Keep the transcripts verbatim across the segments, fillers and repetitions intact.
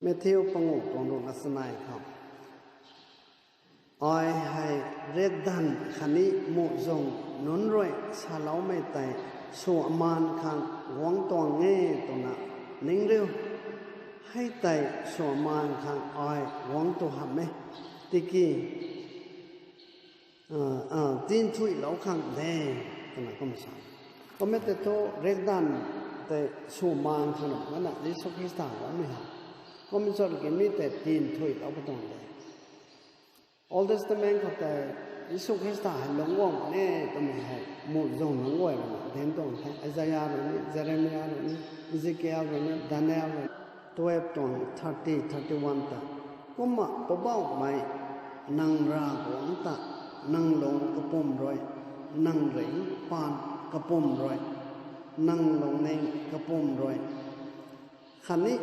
Matthew panguh tuang ruhna chanei khou, ai hei riakdanv khatni muhzwng nunc rui saloumei tei sw amaan khang guangc tuang e twna ning riu. Hei tei sw amaan khang ai guangc tu hamh e, tiki tinthuilou khang de, twna kum sa. Kummei tei thu riakdanv tei sw amaan khang na Jisu Khrista guangmei hei, kummei chwn ki mi tei tinthuilou pu tuang de. Old Testament khou tei Jisu Khrista hei lungc guang e twmei hei muhzwng nunc guay rui na dinc tuang the. Isaiah rui ni, Jeremiah rui ni, Ezekiel rui ni, Daniel rui ni, twelve tuang thirty, thirty-one ta, kumna Poubauhmei nang Ravguangc ta nang lung kapwm rui, nang ringcpaan kapwm rui, nang lungning kapwm rui khatni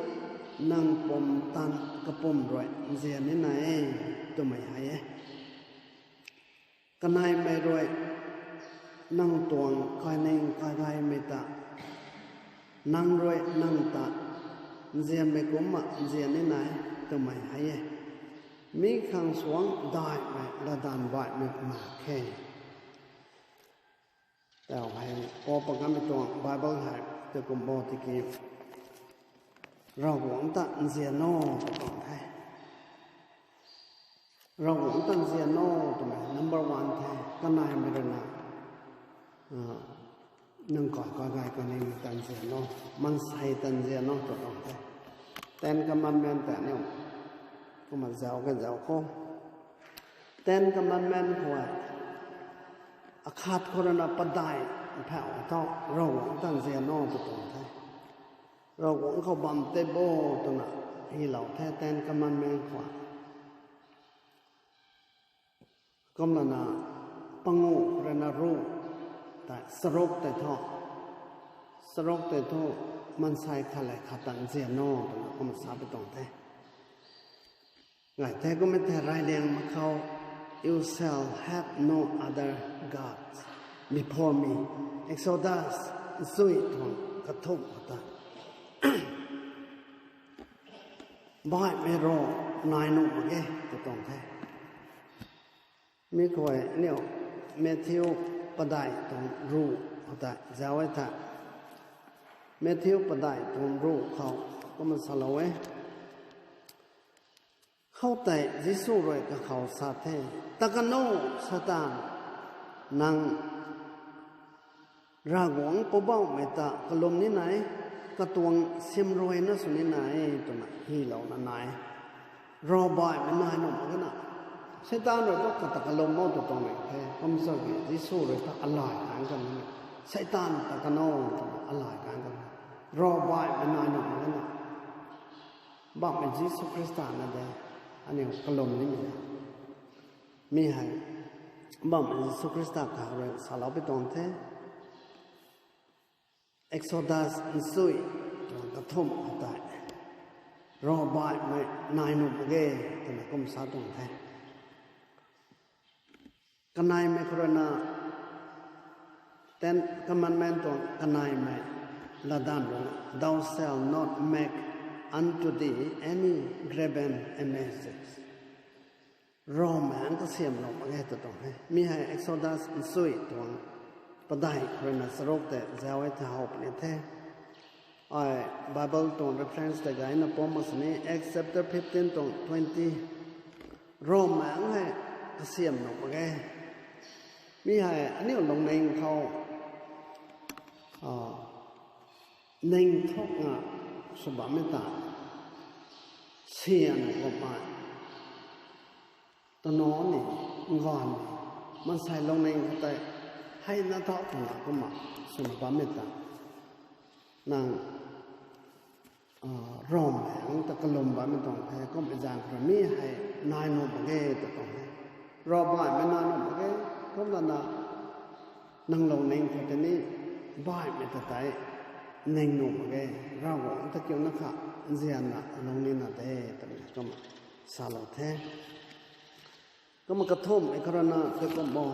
nang pumtan kapwm rui nzian nina e, twmei hei e. Kaneimei rui nang tuang kaining kaigaymei ta, nang rui nang ta nzianmei kumcna nzian nina e, twmei hei e. Mi khang suangc daihmei latdanv baihmei mak khe. Tau hei Paul pakammei tuang Bible hei tei kum bo tiki, Ravguangc ta nzian o tw tuang the. Ravguangc ta nzian o twmei number one the. Kaneimei rui na, nang kai kagay kaningmei ta nzian o, maansei ta nzian o tw tuang the. Ten Commandment tei aniu kumna zauc ka zauc khou, Ten Commandment khou akhat khou rui na padeih phauh thu Ravguangc ta nzian o tw tuang the. Ravguangc khou bam tei bo twna hylou the Ten Commandment khou. Kumlana panguh khou rui na ruh tei charuk tei thu, charuk tei thu maansei khat le khat ta nzian o twna kumna sa pi tuang the. Ngai the kummei the rayliang mak khou, You shall have no other gods before me. Exodus nchui tuang kathumh khou ta baihmei ro nai nuh mak ge tw tuang the. Mi khou aniu Matthew padeih tuang ruh khou ta zauc e the. Matthew padeih tuang ruh khou kumna salou e. Khoutei Jisu rui kakhou sa the, Ta kanu, Seitaan, nang Ravguangc Poubauhmei ta kalum nina e, katuang sim ruina sw nina e, twna hylouna nai. Ravbaihmei nai nuh mak ge na. Seitaan rui thu kata kalum o tw tuang e the, kum sa ki Jisu rui thu alay kan kan e. Seitaan ta kanu twna alay kan kan e. Ravbaihmei nai nuh mak ge na. Bauhmei Jisu Khrista na de, aniu kalum nimei de. Mi hei, Bauhmei Jisu Khrista kakhou rui salou pi tuang the. Exodus nchui tuang kathumh khou tei, Ravbaihmei nai nuh mak ge, twna kum sa tuang the. Kaneimei khou rui na, Ten Commandment tuang kaneimei latdanv rui na, Thou shalt not make unto thee any graven images. Ravmaengc kasiam nuh mak ge tw tuang e. Mi hei Exodus nchui tuang padeih khou rui na charuk tei zauc e the, how puni the. Ai Bible tuang reference tei gayna pum mak sini, Acts chapter fifteen tuang twenty. Ravmaengc hei kasiam nuh mak ge. Mi hei aniu lungning khou ning thukna sw bammei ta, sian kummei, tanac ni, nganv ni, maansei lungning khou tei, hei na thau twna kumna swna bammei ta, nang Ravmaengc ta kalum bammei tuang the, kummei zaeng khou rui mi hei nai nuh mak ge tw tuang e. Ravbaihmei nai nuh mak ge, kumlana nang lungning khou tei ni baihmei ta tei ning nuh mak ge, Ravguangc ta kiuna kha nzianna lung nina de, twna kumna salou the. Kumna kathumhmei khou rui na tei kum bo,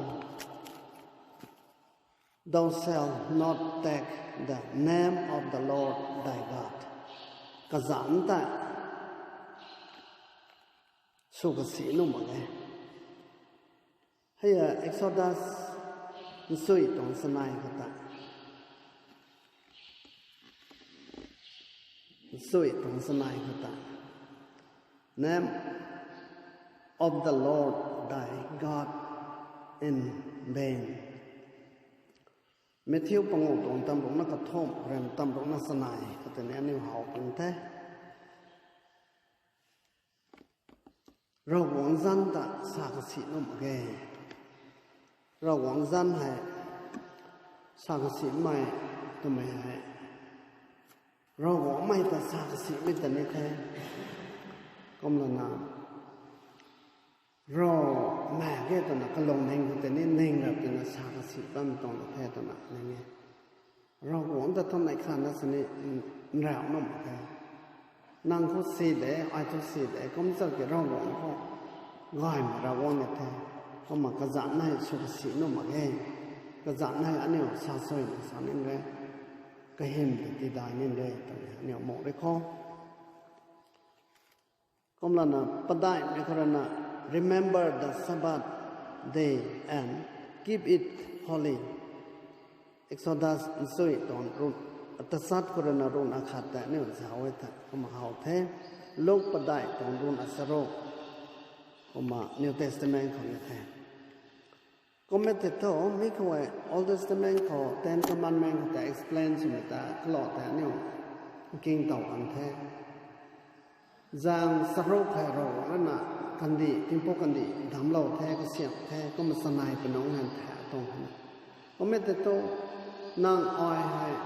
Thou shalt not take the name of the Lord thy God. Kazanc tei sw kasi nuh mak e. Hei a Exodus nsui tuang sanei khou ta, nsui tuang sanei khou ta, name of the Lord thy God in vain. Matthew pangu tuang tamrukna kathumh, ram tamrukna sanei khou tei ni aniu how pun the. Ravguangc zanc ta sa kasi nuh mak ge. Ravguangc zanc hei sa kasimei twmei hei Ravguangc mei ta sa kasimei ta ni the. Kumlana Rav mak ge twna kalung ning khou tei ni ning rap twna sa kasi bam tuang la the twna ning e. Ravguangc ta thunei khanna sini nrau nuh mak the. Nang khou si de, ai thu si de, kum chak ki Ravguangc khou gaymei Ravguangc ni the. Kumna kazanc hei sw kasi nuh mak ge. Kazanc hei aniu sa sui na sa ning re. Kahym ta tidai ning re twmei aniu muk ri kho. Kumlana padaihmei khou rana, remember the Sabbath day and keep it holy. Exodus nsui tuang run, tasat khou rana run akhat tei aniu zauc e the, kumna how the. Luke padaih tuang run asaruk, kumna New Testament khou ni the. Kum e tei thu, mi khou e Old Testament khou Ten Commandment khou tei explain swmei ta kalou tei aniu nking tow kan the. Zaeng charuk hei Ravguangc rui na kandih, tingpuk kandih damclou the, kasiamh the, kumna chanei punungc han the tuang hana. Kum e tei thu, nang ai hei,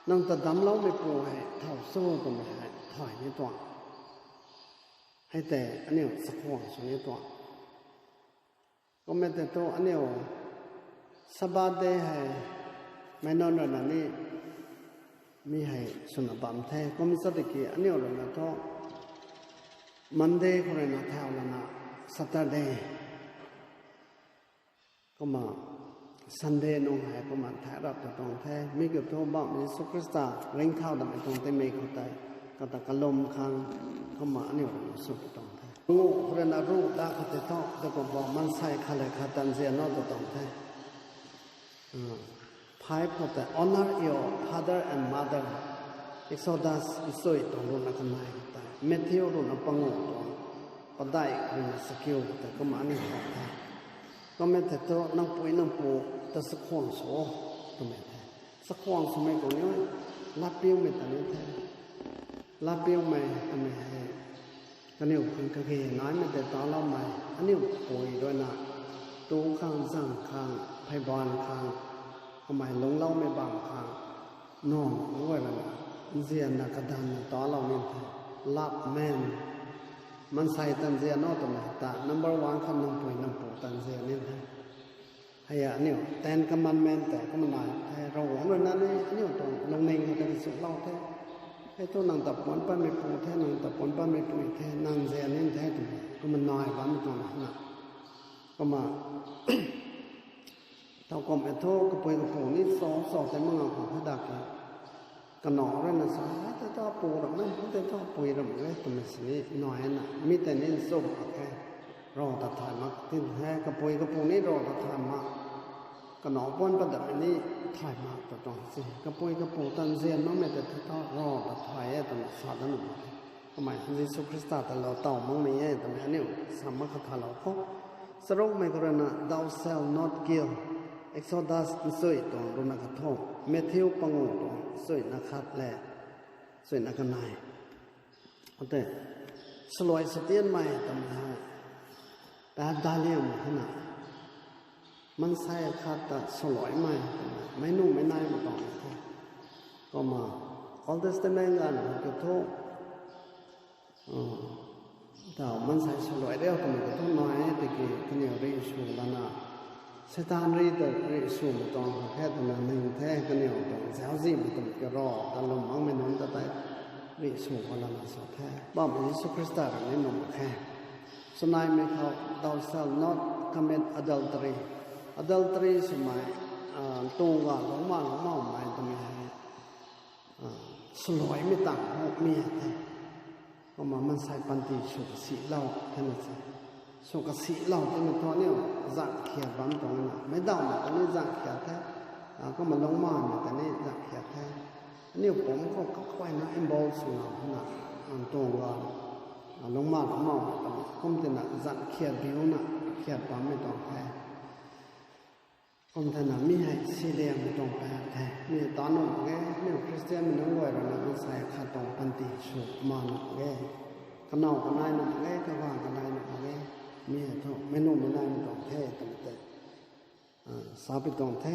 nang ta damcloumeipu hei thow cho twmei hei thay ni tuang. Hei tei aniu chakhwang sw ni tuang. Kum e tei thu aniu Sabbath day hei meic nunc rui na ni mi hei swna bam the. Kum sa tiki aniu rui na thu Monday khou rui na thau lana Saturday, kumna Sunday nung hei kumna thai rap ta tuang the. Mi kiu thu bam Jisu Khrista ringcthau datmei tuang tingmik khou tei kata kalum khang kumna aniu rui na sw ta tuang the. Pangu khou rui na ruh da khat tei thu, tei kumna maansei khat le khat ta nzian o ta tuang the. Five khou tei, honor your father and mother. Exodus nsui tuang run na kanei khou tei, Matthew run na pangu tuang padeih rui na chakiu khou tei kumna aniu how the. Kum e tei thu, nang pui nang pu ta chakhwang sw o, twmei the. Chakhwang swmei khou ni, latpiumei ta ni the. Latpiumei twmei hei kaniw khang kage naimei tei taloumei, aniu pui rui na tu khang, zang khang, pheyban khang, kamei lungcloumei bam khang, nung guay rui na nzianna kadanna talou ni the. Love men. Maansei ta nzian o twmei ta number one khou nang pui nang pu ta nzian ni the. Hei a aniu Ten Commandment tei kumna nai the, Ravguangc rui na ni aniu tuang lungning khou tei kachulou the. Hei thu nang ta puanc patmeipu the, nang ta puanc patmeipui the, nang nzian ni the twmei kumna nai bammei tuang na. Kumna thowkumhmei thu kapui kapu ni cho cho tei mak nga khang kha dak e. Kanac rui na sa, hei tei thu apu ram e, hei tei thu apui ram e twmei sini nai na, mi tei ni nchumh mak khe. Rav ta thay mak tin the, kapui kapu ni rav ta thay mak. Kanac puanc pat datmei ni thay mak ta tuang se. Kapui kapu ta nzian makmei tei thu rav ta thay e twna sa dat nuh mak khe. Kamei Jisu Khrista ta lou taw makmei e twmei aniu sa mak kha thalou khou. Charukmei khou rui na, thou shall not kill. Exodus nchui tuang rui na kathumh, Matthew pangu tuang chuina khat le chuina kanei. Atei, saluai satianmei twmei hei, pat daliam hei na, maansei khat ta saluaimei twmei, meic nuhmei naimei tuang the. Kumna, Old Testament ganv khou thu, tau maansei saluai riu twmei khou thu nai e, tiki kaniw rih sw lana, Seitaan rih ta rih swmei tuang khou khe twna ning the, kaniw tuang zauczihmei twmei ki rav ta lwm makmei nunc ta tei rih sw khou lana sa the. Bammei Jisu Khrista rui ni nuh mak khe. Swnaimei khou, thou shall not commit adultery. Adultery swmei, tuang ga lungc ma lungc makmei twmei hei, saluaimei tang hukmei the. Kumna mansei panty sw kasilou thena se. Sw kasilou twmei thu aniu zan khiat bam tuang na. Meic dawmei ta ni zan khiat the. Kumna lungcmaanmei ta ni zan khiat the. Aniu pumc khou kakhayna involve sw na, na, tuang ga, lungcmaanv mak ta ni. Kum tina zan khiat biuna, khiat bammei tuang the. Kum thena mi hei siliangmei tuang paap the. Mi ta nuh mak ge, mi Khristianmei nunc guay rui na mansei khat tuang panty sw ma nuh mak ge. Kanow kanei nuh mak ge, kaganv kanei nuh mak ge. Mi hei thu, meic nuhmei naimei tuang the, twmei tei, sapui tuang the.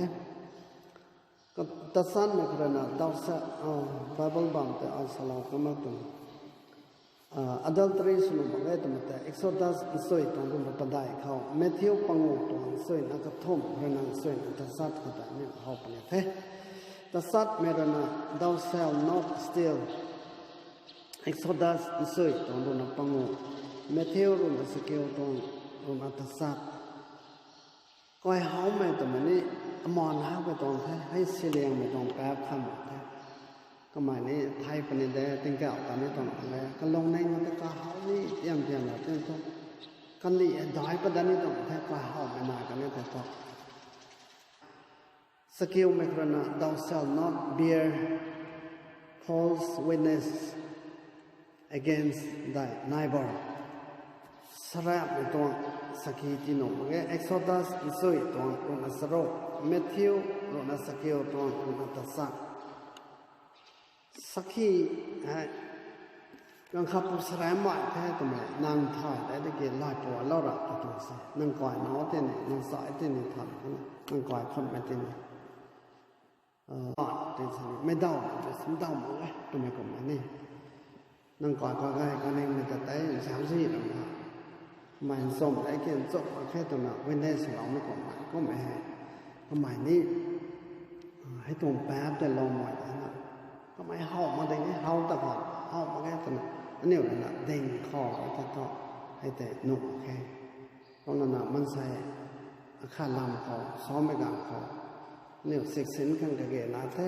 Tasanmei khou rui na, thou shalt, Bible bam tei ai salou kumna tuang. Adultery sw nuh mak ge twmei tei Exodus nsui tuang ruhna padeih khou, Matthew pangu tuang nsuina kathumh rui na nsuina tasat khou tei ni how puni the. Tasatmei rui na, thou shalt not steal. Exodus nsui tuang ruhna pangu, Matthew ruhna sakiu tuang ruhna tasat. Kai howmei twmei ni, amaan hak pei tuang the, hei siliangmei tuang paap kham the. Kamei ni thei puni de, tingkauh ta ni tuang le, kalungning ta kahow ni tiam tiam la tin thu, kandih dai pat dat ni tuang the, kai howmei nai kan ni tei thu. Sakiumei khou rui na, thou shalt not bear false witness against thy neighbor. Saraamhmei tuang sakhi tii nuh mak ge. Exodus nsui tuang ruhna charuk, Matthew ruhna sakiu tuang ruhna tasat. Sakhi hei, ganv khat pu saraamhmei the twmei nang thay de, tiki lay pualou ra tu tuang se. Nang kai nac tini, nang sai tini thay, nang kai khutmei tini, tei sini, meic daw, meic sumdaw mak e twmei kumhmei ni. Nang kai kagay kaningmei ta tei zauczi ram na, kamei nchumh e ki nchumh mak khe twna witness swloumei kumhmei, kumhmei hei, kamei ni, hei tuang paap tei lou mak de na. Kamei how mak ding e, how ta khou, how mak ge twna, aniu rui na ding khou e ta thu, hei tei nuh mak khe. Kumna na mansei akhat lam khou, samei ganv khou, aniu siksin khang kage na the.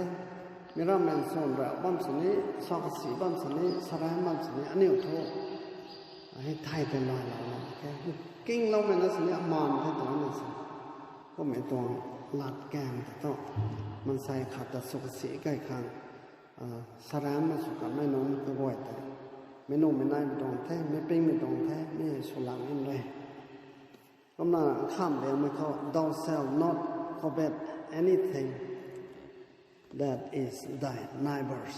Mi rammei nchumh ra bam sini, sa kasi bam sini, saraamh bam sini, aniu thu, hei thei tei laylou na khe. Kingloumei na sini amaan the tuang na sini. Kummei tuang lat kaeng ta thu, mansei khat ta sw kasi kai khang, saraamh na sw kanmei nunc kaguay tei, meic nuhmei naimei tuang the, meic pingmei tuang the, mi hei swlang in re. Kumna khamh liangmei khou, thou shalt not covet anything that is thy neighbor's.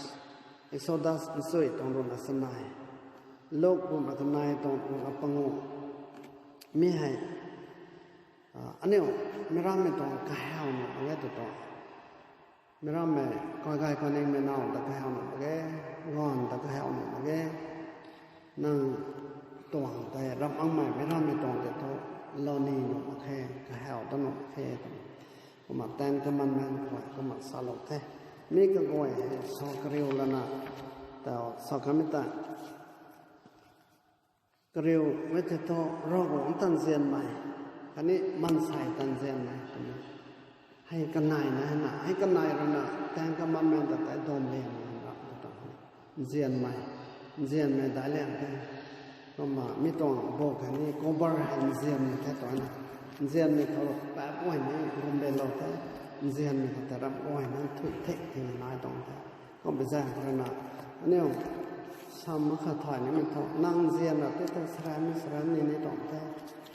Exodus nsui tuang ruhna chanei, Luk ruhna kanei tuang ruhna pangu. Mi hei, aniu, mi rammei tuang kahaw nuh mak ge tu tuang. Mi rammei, kagay kaningmei naw ta kahaw nuh mak ge, ganv ta kahaw nuh mak ge. Nang tuang tei ram angmei, mi rammei tuang tei thu, lou ni nuh mak khe, kahaw ta nuh mak khe twna. Kumna Ten Commandment khou kumna salou the. Mi kaguay hei sa kariu lana, tau sa kamei ta kariu e tei thu, Ravguangc tanzianmei khatni mansei tanzianmei twmei hei kanei na, hei na, hei kanei rui na, Ten Commandment ta tei dam liang na ra ta tuang. Nzianmei, nzianmei daic liang the. Kumna mi tuang buk hei ni cover hei nzianmei the tuang na. Nzianmei khou paap guay ni gumbelou the. Nzianmei khou tei ram guay na thuy thik thikna nai tuang the. Kummei zaeng khou rui na, aniu, sam akhat thay nimei thu, nang nzian ra tei tei saraamh ni, saraamh ni ni tuang the.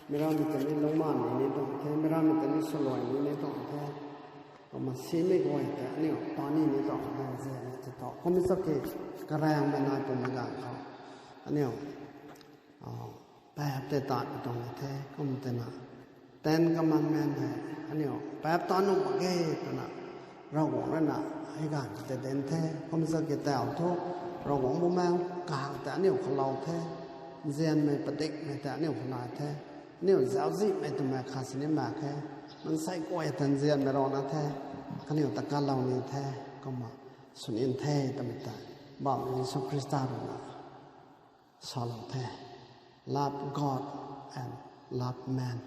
Mi rammei ta ni lungcmaanv ni ni tuang the. Mi rammei ta ni swluai ni ni tuang the. Kumna simei guay tei aniu ta ni ni tuang the, nzian ni tei thu. Kummei chaki, karaengmei nai pumei ganv khou, aniu, paap tei tat tuang ni the, kum tina. Ten Commandment hei, aniu, paap ta nuh mak ge twna, Ravguangc rui na, hei ganv tei dinc the, kum chaki tau thu, Ravguangc Bumaengh Nthan tei aniu khou lou the, nzianmei padikmei tei aniu khou nai the, aniu zauczihmei twmei khat sini mak khe, mansei guay ta nzianmei rana the, kaniw ta kalou ni the, kumna swn in the twmei tei, bam Jisu Khrista rui na salou the. Love God and love man.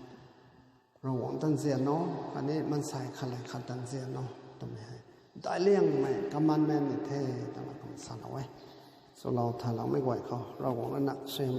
Ravguangc ta nzian o, khatni mansei khat le khat ta nzian o twmei hei daic liangmei commandment ni the twna kum salou e. Swlou thaloumei guay khou Ravguangc rui na suaihiam